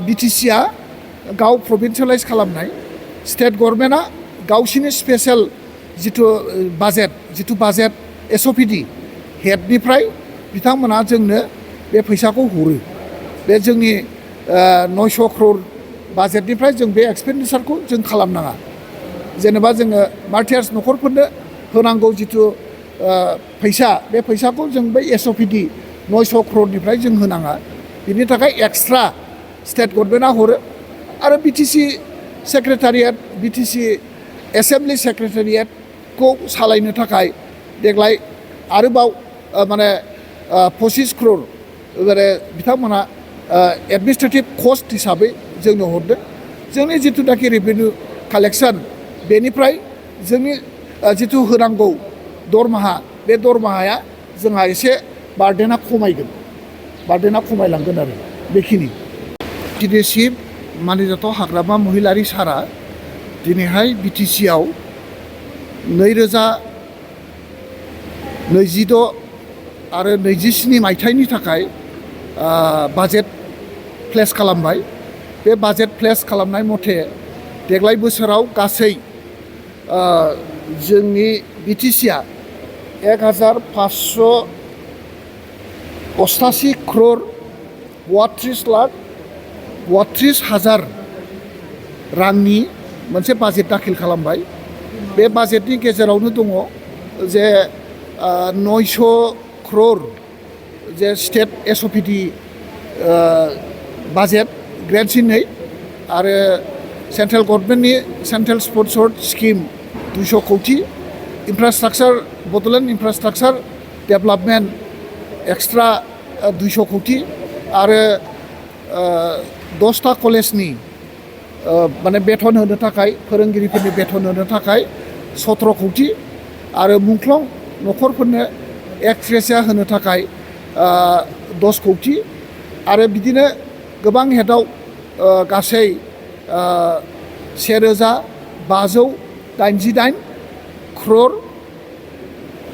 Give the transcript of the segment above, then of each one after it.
बिटिसिआ गाव प्रभिन्सियेलाइज खालामनाय स्टेट गभर्नमेन्टआ गावसिनि स्पेशल जिथु बाजेट एसअपिडि हेडनिफ्राय बिथांमोना जोंनो बे फैसाखौ हरो बे जोंनि 900 crore बाजेटनिफ्राय जों बे एक्सपेन्डिचारखौ जों खालामनाङा जेनेबा जोङो मार्टियार्स न'खरफोरनो होनांगौ जिथु फैसा बे फैसाखौ जों बै एसअपिडि 900 crore जों होनाङा बिनि थाखाय एक्सट्रा स्टेट गभर्नमेन्टआ हरो आरो बिटिसि सेक्रेटारियेट बिटिसि एसेम्बलि सेक्रेटारियेटखौ सालायनो थाखाय देग्लाय आरोबाव माने 25 crore बिथांमोना एडमिनिस्ट्रेटिभ कस्ट हिसाबै जोंनो हरदों जोंनि जिथुनाखि रेभिनिउ कालेक्सन बेनिफ्राय जोंनि जिथु होनांगौ दरमाहा बे दरमाहाया जोंहा एसे बार्डेना खमायलांगोन आरो बेखिनि दिनैसिम मानिजाथाव हाग्रामा महिलारि सारा दिनैहाय बिटिसिआव 2026 आरो 27 मायथाइनि थाखाय बाजेट प्लेस खालामबाय बे बाजेट प्लेस खालामनाय मथे देग्लाय बोसोराव गासै जोंनि बिटिसिआ 1588 crore 32,32,000 रांनि मोनसे बाजेट दाखिल खालामबाय बे बाजेटनि गेजेरावनो दङ जे 900 crore जे स्टेट एसअपिडि बाजेट ग्रेड C2 आरो सेन्ट्रेल गभर्नमेन्टनि सेन्ट्रेल स्पन्सर्ड स्किम 200 कोटि इनफ्रास्ट्राक्चार बड'लेण्ड इनफ्रास्ट्राक्चार डेभेलपमेन्ट एक्सट्रा 200 कोटि आरो 10टा कलेजनि माने बेथन होनो थाखाय फोरोंगिरिफोरनि बेथन होनो थाखाय 17 कोटि आरो मुंख्लं न'खरफोरनो एक्सग्रेसिया होनो थाखाय 10 कोटि आरो बिदिनो गोबां हेडआव गासै 1588 crore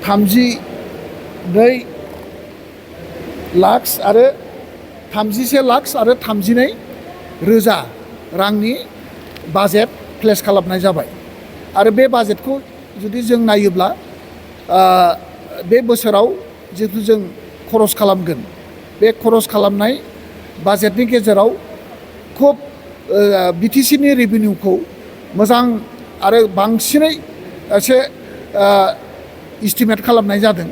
32 लाख आरो 31 लाख आरो 32 रोजा रांनि बाजेट प्लेस खालामनाय जाबाय आरो बे बाजेटखौ जुदि जों नायोब्ला बे बोसोराव जितु जों खरस खालामगोन बे खरस खालामनाय बाजेटनि गेजेराव खुब बिटिसिनि रेभिनिउखौ मोजां आरो बांसिनै एसे इस्टिमेट खालामनाय जादों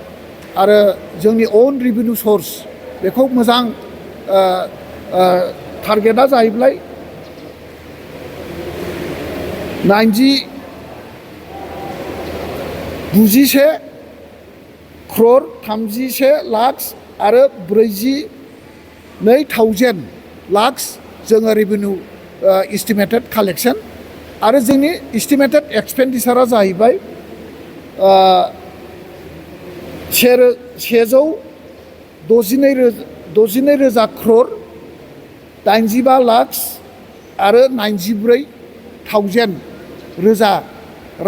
आरो जोंनि अन रेभिनिउ सर्स बेखौ मोजां टारगेटआ जाहैबाय 91 crore 31 लाख आरो 42,000 लाख जोङो रेभिनिउ इस्टिमेटेड कालेक्सन आरो जोंनि इस्टिमेटेड एक्सपेन्डिचारा जाहैबाय 162,000 crore 85 लाख आरो 94,000 रोजा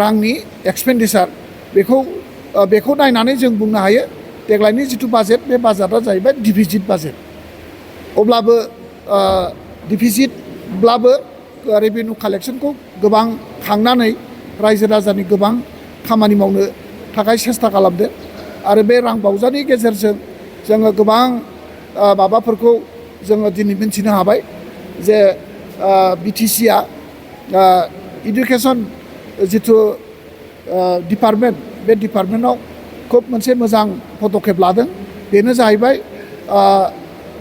रांनि एक्सपेन्डिचार बेखौ नायनानै जों बुंनो हायो देग्लायनि जिथु बाजेट बे बाजेटआ जाहैबाय डिफिसिट बाजेट अब्लाबो डिफिसिटब्लाबो रेभिनिउ कालेक्सनखौ गोबां खांनानै रायजो राजानि गोबां खामानि मावनो थाखाय सेस्था खालामदों आरो बे रां बावजानि गेजेरजों जोङो गोबां माबाफोरखौ जोङो दिनै मिन्थिनो हाबाय जे बिटिसिआ इडुकेसन जिथु डिपार्टमेन्ट बे डिपार्टमेन्टआव खुब मोनसे मोजां पदक्षेप लादों बेनो जाहैबाय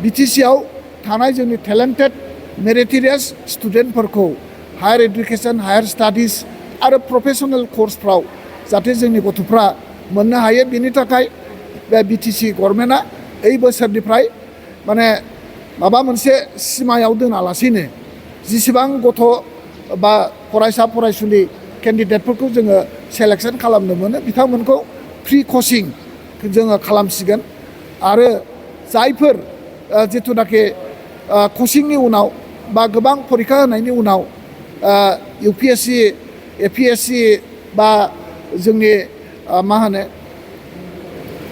बिटिसिआव थानाय जोंनि टेलेन्टेड मेरिटरियास स्टुडेन्टफोरखौ हायार एडुकेसन हायार स्टाडिज आरो प्रफेसनेल कर्सफ्राव जाहाथे जोंनि गथ'फ्रा मोननो हायो बेनि थाखाय बे बिटिसि गभर्नमेन्टआ এই बोसोरनिफ्राय माने माबा मोनसे सिमायाव दोनालासिनो जिसिबां गथ' बा फरायसा फरायसुलि केन्डिडेटफोरखौ जोङो सेलेक्सन खालामनो मोनो बिथांमोनखौ फ्रि कचिं जोङो खालामसिगोन आरो जायफोर जिथुनाखि कचिंनि उनाव बा गोबां फरिखा होनायनि उनाव UPSC APSC बा जोंनि मा होनो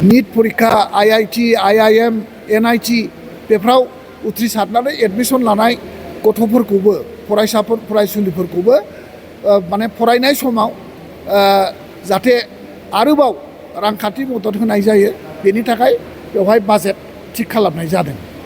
नीट फरिखा IIT IIM NIT बेफ्राव उथ्रिसारनानै एडमिसन लानाय गथ'फोरखौबो फरायसुलिफोरखौबो माने फरायनाय समाव जाहाथे आरोबाव रांखान्थि मदद होनाय जायो बेनि थाखाय बेवहाय बाजेट थिग खालामनाय जादों।